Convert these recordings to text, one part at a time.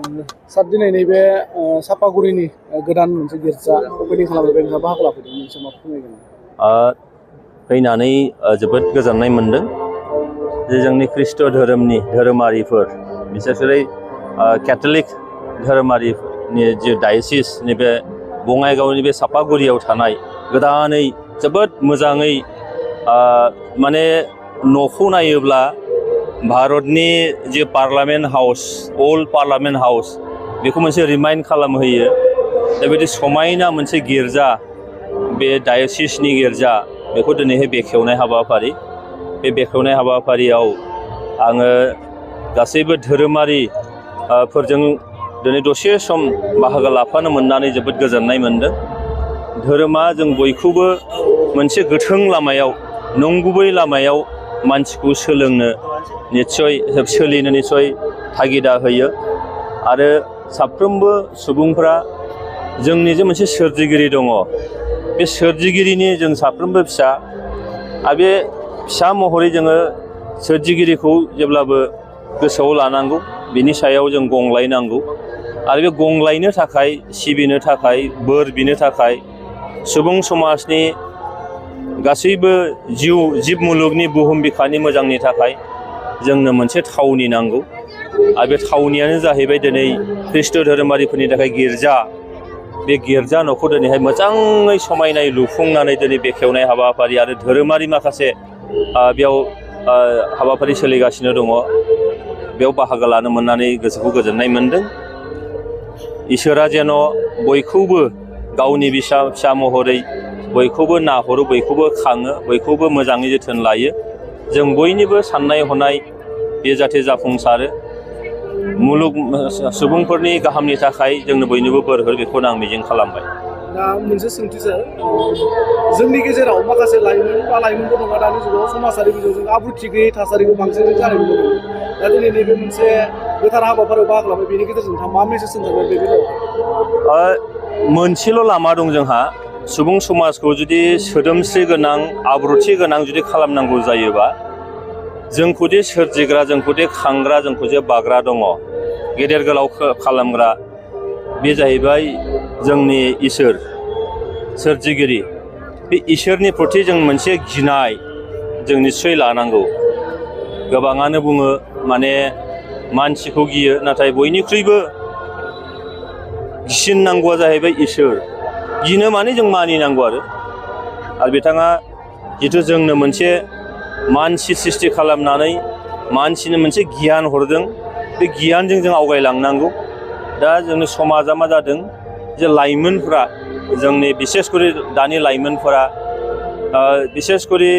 सात दिनै नैबे सापागुरिनि गोदान मोनसे गिर्जा अपेनिं खालामनाय नोंथाङा बाहागो लाफैदों मोनसे मा फोरमायगोन? फैनानै जोबोद गोजोननाय मोनदों जे जोंनि ख्रिस्ट धोरोमारिफोर बिसेसकरि केथलिक धोरोमारिनि जे डायसिस नैबे बङाइगावनि बे सापागुरियाव थानाय गोदानै जोबोद मोजाङै माने न'खौ नायोब्ला भारतनि जे parliament house old parliament house बेखौ मोनसे रिमाइन्ड खालामहोयो। बेबायदि समायना मोनसे गिर्जा बे डायसिसनि गिर्जा बेखौ दिनैहाय बेखेवनाय हाबाफारि बे बेखेवनाय हाबाफारियाव आङो गासैबो धोरोमारि फोरजों दिनै दसे सम बाहागो लाफानो मोननानै जोबोद गोजोननाय मोनदों। धोरोमा जों बयखौबो मोनसे गोथों लामायाव नंगुबै लामायाव मानसिखौ सोलोंनो निस्सय सोलिनो निस्सय थागिदा होयो आरो साफ्रोमबो सुबुंफ्रा जोंनि जे मोनसे सोरजिगिरि दङ बे सोरजिगिरिनि जों साफ्रोमबो फिसा आरो बे फिसा महरै जोङो सोरजिगिरिखौ जेब्लाबो गोसोआव लानांगौ बिनि सायाव जों गंलायनांगौ आरो बे गंलायनो थाखाय सिबिनो थाखाय बोर बिनो थाखाय सुबुं समाजनि गासैबो जिब मुलुगनि बुहुम बिखानि मोजांनि थाखाय जोंनो मोनसे थावनि नांगौ आरो बे थावनियानो जाहैबाय दिनै ख्रिस्ट धोरोमारिफोरनि थाखाय गिर्जा। बे गिर्जा न'खौ दिनैहाय मोजाङै समायनाय लुफुंनानै दिनै बेखेवनाय हाबाफारि आरो धोरोमारि माखासे बेयाव हाबाफारि सोलिगासिनो दङ। बेयाव बाहागो लानो मोननानै गोसोखौ गोजोननाय मोनदों। इसोरा जेन' बयखौबो गावनि फिसा महरै बयखौबो नाहरो बयखौबो खाङो बयखौबो मोजाङै जोथोन लायो। जों बयनिबो साननाय हनाय बे जाहाथे जाफुंसारो मुलुग सुबुंफोरनि गाहामनि थाखाय जोंनो बयनोबो बोर हो बेखौनो आं मिजिं खालामबाय। दा मोनसे सोंथि सार, जोंनि गेजेराव माखासे लाइमोनफोर दङ दानि जुगाव समाजारि बिजौजों आब्रुथि गैयै थासारिखौ बांसिन जानाय नुनो मोनो। दा दिनै नैबे मोनसे गोथार हाबाफारियाव बाहागो लाबाय बेनि गेजेरजों नोंथाङा मा मेसेज होनजागोन बे बेलायाव? मोनसेल' लामा दं जोंहा सुबुं समाजखौ जुदि सोदोमस्रि गोनां आब्रुथि गोनां जुदि खालामनांगौ जायोबा जोंखौदि सोरजिग्रा जोंखौदि खांग्रा जोंखौदि बाग्रा दङ गेदेर गोलाव खालामग्रा बे जाहैबाय जोंनि इसोर सोरजिगिरि। बे इसोरनि प्रति जों मोनसे गिनाय जों निस्सय लानांगौ। गोबाङानो बुङो माने मानसिखौ गियो नाथाय बयनिख्रुइबो गिसिननांगौआ जाहैबाय इसोर। गिनो माने जों मानिनांगौ आरो बिथाङा जिथु जोंनो मोनसे मानसि सृष्टि खालामनानै मानसिनो मोनसे गियान हरदों बे गियानजों जों आवगायलांनांगौ। दा जोंनि समाजा मा जादों जे लाइमोनफ्रा जोंनि बिसेसकरि दानि लाइमोनफोरा बिसेसकरि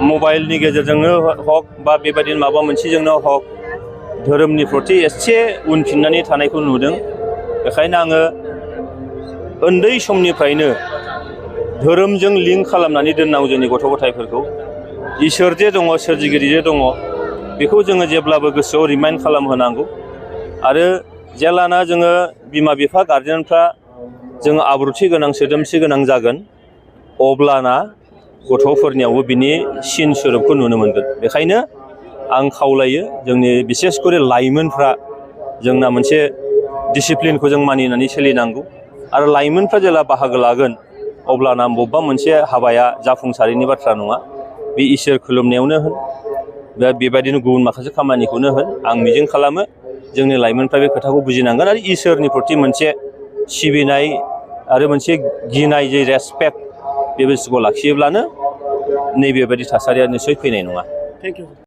मबाइलनि गेजेरजोंनो हक बा बेबायदिनो माबा मोनसेजोंनो हक धोरोमनि प्रति एसे उनफिननानै थानायखौ नुदों। बेखायनो आङो उन्दै समनिफ्रायनो धोरोमजों लिंक खालामनानै दोननांगौ जोंनि गथ' गथायफोरखौ। इसोर जे दङ सोरजिगिरि जे दङ बेखौ जोङो जेब्लाबो गोसोआव रिमाइन्ड खालामहोनांगौ आरो जेलाना जोङो बिमा बिफा गारजेनफ्रा जोङो आब्रुथि गोनां सोदोमस्रि गोनां जागोन अब्लाना गथ'फोरनियावबो बिनि सिन स्वरुपखौ नुनो मोनगोन। बेखायनो आं खावलायो जोंनि बिसेसकरि लाइमोनफ्रा जोंना मोनसे डिसिप्लिनखौ जों मानिनानै सोलिनांगौ आरो लाइमोनफ्रा जेला बाहागो लागोन अब्लाना बबेबा मोनसे हाबाया जाफुंसारैनि बाथ्रा नङा। बे इसोर खुलुमनायावनो होन दा बेबायदिनो गुबुन माखासे खामानिखौनो होन आं मिजिं खालामो जोंनि लाइमोनफ्रा बे खोथाखौ बुजिनांगोन आरो इसोरनि प्रति मोनसे सिबिनाय आरो मोनसे गिनाय जे रेसपेक्ट बे बुस्थुखौ लाखियोब्लानो नैबेबायदि थासारिया निस्सय फैनाय नङा। Thank you.